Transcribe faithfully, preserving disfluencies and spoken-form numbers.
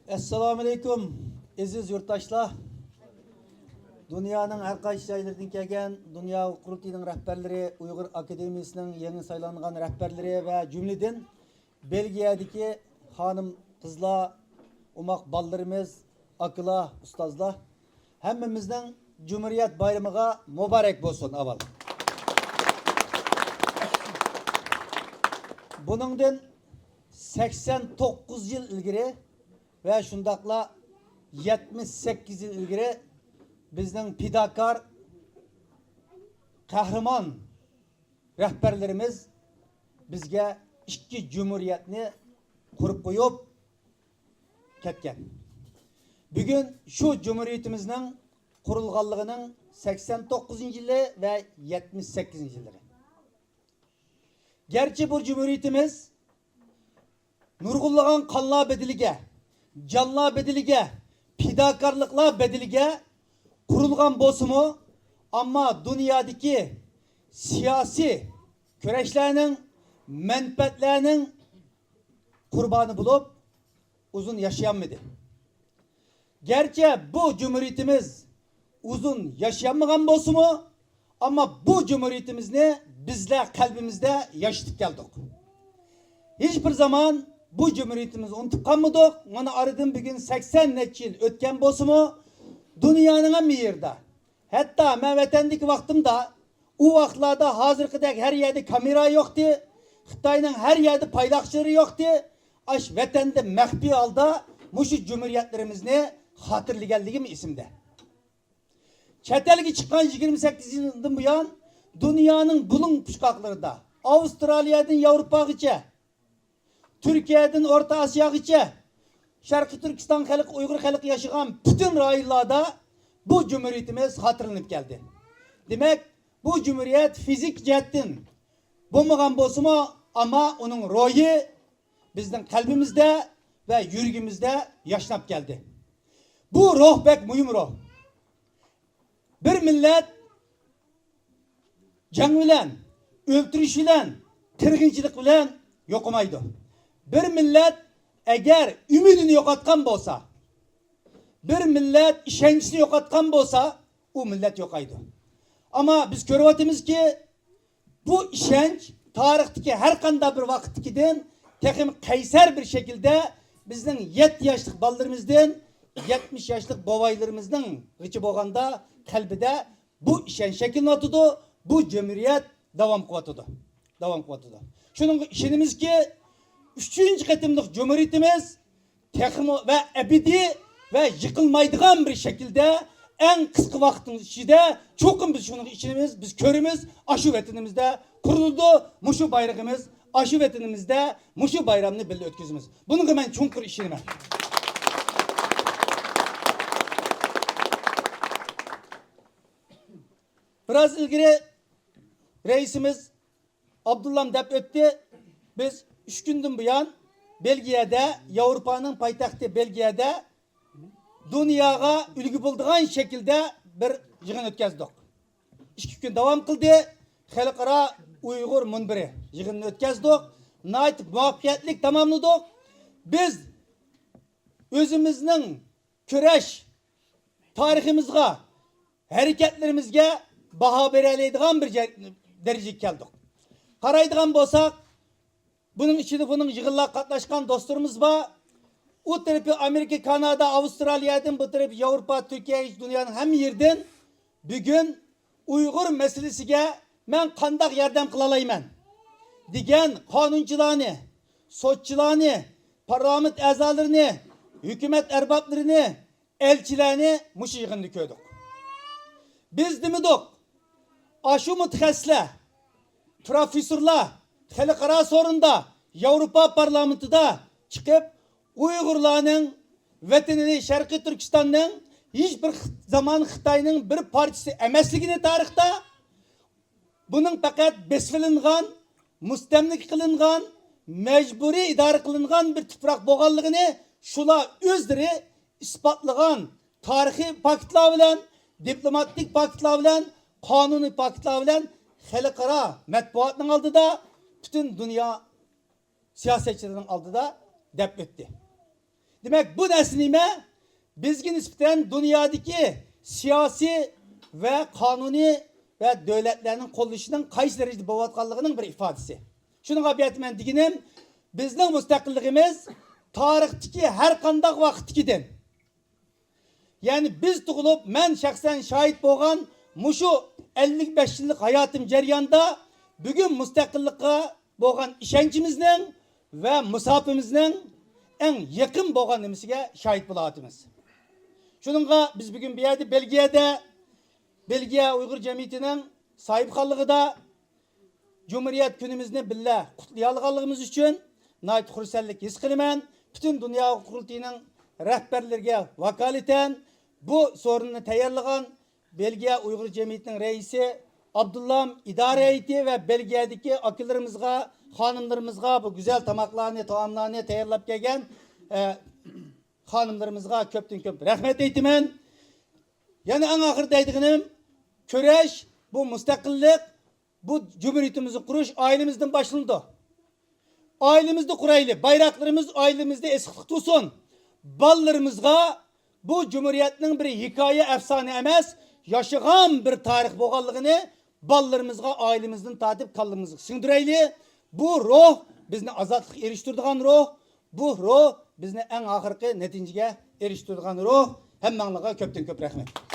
ئەسسالامۇئەلەيكۇم، ئەزىز يۇرتداشلار! دۇنيانىڭ ھەر قايسى جايلىرىدىن كەلگەن دۇنيا قۇرۇلتىيىنىڭ رەھبەرلىرى، ئۇيغۇر ئاكادېمىيىسىنىڭ يېڭى سايلانغان رەھبەرلىرى ۋە جۈملىدىن بېلگىيەدىكى خانىم، قىزلار، ئوماق بالىلىرىمىز، ئاكىلار، ئۇستازلار، ھەممىمىزنىڭ جۇمھۇرىيەت بايرىمىغا مۇبارەك بولسۇن ئاۋۋال. بۇنىڭدىن سەكسەن توققۇز يىل ئىلگىرى ۋە شۇنداقلا يەتمىش سەككىز يىل ئىلگىرى بىزنىڭ پىداكار، قەھرىمان رەھبەرلىرىمىز بىزگە ئىككى جۇمھۇرىيەتنى قۇرۇپ قويۇپ كەتكەن. بۈگۈن شۇ جۇمھۇرىيىتىمىزنىڭ قۇرۇلغانلىقىنىڭ سەكسەن توققۇزىنچى يىلى ۋە يەتمىش سەككىزىنچى يىللىرى. گەرچە بۇ جۇمھۇرىيىتىمىز نۇرغۇنلىغان قانلار بەدىلىگە، جانلار بەدىلىگە، پىداكارلىقلار بەدىلىگە قۇرۇلغان بولسىمۇ، ئەمما دۇنيادىكى سىياسىي كۈرەشلەرنىڭ، مەنپەئەتلەرنىڭ قۇربانى بولۇپ، ئۇزۇن ياشىيالمىدى. گەرچە بۇ جۇمھۇرىيىتىمىز ئۇزۇن ياشىيالمىغان بولسىمۇ، ئەمما بۇ جۇمھۇرىيىتىمىزنى بىزلەر قەلبىمىزدە ياشىتىپ كەلدۇق. ھېچ بىر زامان بۇ جۇمھۇرىيىتىمىزنى ئۇنتۇپ قالمىدۇق. مانا ئارىدىن بۈگۈن سەكسەن نەچچە يىل ئۆتكەن بولسىمۇ، دۇنيانىڭ ھەممە يېرىدە، ھەتتا مەن ۋەتەندىكى ۋاقتىمدا، ئۇ ۋاقىتلاردا ھازىرقىدەك ھەر يەردە كامېرا يوقتى. خىتاينىڭ ھەر يەردە پايلاقچىلىرى يوقتى. ئاش ۋەتەندە مەخپىي ھالدا مۇشۇ جۇمھۇرىيەتلىرىمىزنى خاتىرىلىگەنلىكىم ئېسىمدە. چەت ئەلگە چىققان يىگىرمە سەككىز يىلدىن بۇيان، دۇنيانىڭ بۇلۇڭ پۇچقاقلىرىدا، ئاۋسترالىيەدىن ياۋروپاغىچە، تۈركىيەدىن ئورتا ئاسىياغىچە، شەرقىي تۈركىستان خەلقى، ئۇيغۇر خەلقى ياشىغان پۈتۈن رايونلاردا بۇ جۇمھۇرىيىتىمىز خاتىرىلىنىپ كەلدى. دېمەك، بۇ جۇمھۇرىيەت فىزىك جەھەتتىن بولمىغان بولسىمۇ، ئەمما ئۇنىڭ روھى بىزنىڭ قەلبىمىزدە ۋە يۈرىكىمىزدە ياشناپ كەلدى. بۇ روھ بەك مۇھىم روھ. بىر مىللەت جەڭ بىلەن، ئۆلتۈرۈش بىلەن، قىرغىنچىلىق بىلەن يوقىمايدۇ. بىر مىللەت ئەگەر ئۈمىدىنى يوقاتقان بولسا، بىر مىللەت ئىشەنچىنى يوقاتقان بولسا، ئۇ مىللەت يوقايدۇ. ئەمما بىز كۆرۈۋاتىمىزكى، بۇ ئىشەنچ تارىختىكى ھەر قانداق بىر ۋاقىتتىكىدىن تېخىمۇ قەيسەر بىر شەكىلدە بىزنىڭ يەتتە ياشلىق بالىلىرىمىزدىن يەتمىش ياشلىق بوۋايلىرىمىزنىڭغىچە بولغاندا قەلبىدە بۇ ئىشەنچ شەكىللىنىۋاتىدۇ، بۇ جۇمھۇرىيەت داۋام قىلىۋاتىدۇ. داۋام قىلىۋاتىدۇ. شۇنىڭغا ئىشىنىمىزكى، ئۈچىنچى قېتىملىق جۇمھۇرىيىتىمىز تېخىمۇ ۋە ئەبەدىي ۋە يىقىلمايدىغان بىر شەكىلدە ئەڭ قىسقا ۋاقىتنىڭ ئىچىدە، چوقۇم بىز شۇنىڭغا ئىشىنىمىز، بىز كۆرىمىز، ئاشۇ ۋەتىنىمىزدە قۇرۇلىدۇ، مۇشۇ بايرىقىمىز، ئاشۇ ۋەتىنىمىزدە مۇشۇ بايرامنى بىللە ئۆتكۈزىمىز. بۇنىڭغا مەن چوڭقۇر ئىشىنىمەن. بىراز ئىلگىرى رەئىسىمىز ئابدۇللام دەپ ئۆتتى. بىز ئۈچ كۈندىن بۇيان بېلگىيەدە، ياۋروپانىڭ پايتەختى بېلگىيەدە دۇنياغا ئۈلگە بولىدىغان شەكىلدە بىر يىغىن ئۆتكەزدۇق. ئىككى كۈن داۋام قىلدى. خەلقئارا ئۇيغۇر مۇنبىرى يىغىنىنى ئۆتكەزدۇق. ناھايىتى مۇۋەپپەقىيەتلىك تاماملىدۇق. بىز ئۆزىمىزنىڭ كۈرەش تارىخىمىزغا، ھەرىكەتلىرىمىزگە باھا بېرەلەيدىغان بىر جە-، دەرىجىگە كەلدۇق. قارايدىغان بولساق، بۇنىڭ ئىچىدە بۇنىڭ يىغىنلارغا قاتناشقان دوستلىرىمىز بار. ئۇ تەرىپى ئامېرىكا، كانادا، ئاۋسترالىيەدىن، بۇ تەرەپى ياۋروپا، تۈركىيە، دۇنيانىڭ ھەممە يېرىدىن بۈگۈن ئۇيغۇر مەسىلىسىگە مەن قانداق ياردەم قىلالايمەن دېگەن قانۇنچىلارنى، سوتچىلارنى، پارلامېنت ئەزالىرىنى، ھۆكۈمەت ئەربابلىرىنى، ئەلچىلەرنى مۇشۇ يىغىندا كۆردۇق. بىز دېمىدۇق، ئاشۇ مۇتەخەسسىسلەر، پروفېسسورلار خەلقئارا سورۇندا، ياۋروپا پارلامېنتىدا چىقىپ، ئۇيغۇرلارنىڭ ۋەتىنىنى، شەرقىي تۈركىستاننىڭ ھېچ بىر خىت-، زامان خىتاينىڭ بىر پارچىسى ئەمەسلىكىنى تارىختا، بۇنىڭ پەقەت بېسىۋېلىنغان، مۇستەملىكە قىلىنغان، مەجبۇرىي ئىدارە قىلىنغان بىر تۇپراق بولغانلىقىنى شۇلار ئۆزلىرى ئىسپاتلىغان تارىخىي پاكىتلار بىلەن، دىپلوماتىك پاكىتلار بىلەن، قانۇنىي پاكىتلار بىلەن خەلقئارا مەتبۇئاتنىڭ ئالدىدا، پۈتۈن دۇنيا سىياسەتچىلىرىنىڭ ئالدىدا دەپ ئۆتتى. دېمەك، بۇ نەرسە نېمە؟ بىزگە نىسبەتەن دۇنيادىكى سىياسىي ۋە قانۇنىي ۋە دۆلەتلەرنىڭ قوللىشىنىڭ قايسى دەرىجىدە بولۇۋاتقانلىقىنىڭ بىر ئىپادىسى. شۇنىڭغا بۇ يەردە مەن دېگىنىم، بىزنىڭ مۇستەقىللىقىمىز تارىختىكى ھەر قانداق ۋاقىتتىكىدىن، يەنى بىز تۇغۇلۇپ، مەن شەخسەن شاھىت بولغان مۇشۇ ئەللىك بەش يىللىق ھاياتىم جەريانىدا بۈگۈن مۇستەقىللىققا بولغان ئىشەنچىمىزنىڭ ۋە مۇساپىمىزنىڭ ئەڭ يېقىن بولغان نېمىسىگە شاھىت بولۇۋاتىمىز. شۇنىڭغا بىز بۈگۈن بۇ يەردە بېلگىيەدە، بېلگىيە ئۇيغۇر جەمئىيىتىنىڭ ساھىبخانلىقىدا جۇمھۇرىيەت كۈنىمىزنى بىللە قۇتلىيالىغانلىقىمىز ئۈچۈن ناھايىتى خۇرسەنلىك ھېس قىلىمەن. پۈتۈن دۇنيا ئۇيغۇر قۇرۇلتىيىنىڭ رەھبەرلىرىگە ۋاكالىتەن بۇ سورۇننى تەييارلىغان بېلگىيە ئۇيغۇر جەمئىيىتىنىڭ رەئىسى ئابدۇللام، ئىدارە ھەيئىتى ۋە بېلگىيەدىكى ئاكىلىرىمىزغا، خانىملىرىمىزغا بۇ گۈزەل تاماقلارنى، تائاملارنى تەييارلاپ كەلگەن، ئە، خانىملىرىمىزغا كۆپتىن كۆپ رەھمەت ئېيتىمەن. يەنە ئەڭ ئاخىرىدا دەيدىغىنىم، كۈرەش، بۇ مۇستەقىللىق، بۇ جۇمھۇرىيىتىمىزنى قۇرۇش ئائىلىمىزدىن باشلىنىدۇ. ئائىلىمىزدە قۇرايلى، بايراقلىرىمىز ئائىلىمىزدە ئېسىقلىق تۇرسۇن. بالىلىرىمىزغا بۇ جۇمھۇرىيەتنىڭ بىر ھېكايە، ئەپسانە ئەمەس، ياشىغان بىر تارىخ بولغانلىقىنى بالىلىرىمىزغا ئائىلىمىزدىن تارتىپ كاللىمىزغا سىڭدۈرەيلى. بۇ روھ بىزنى ئازادلىققا ئېرىشتۈرىدىغان روھ. بۇ روھ بىزنى ئەڭ ئاخىرقى نەتىجىگە ئېرىشتۈرىدىغان روھ. ھەممەڭلارغا كۆپتىن كۆپ رەھمەت.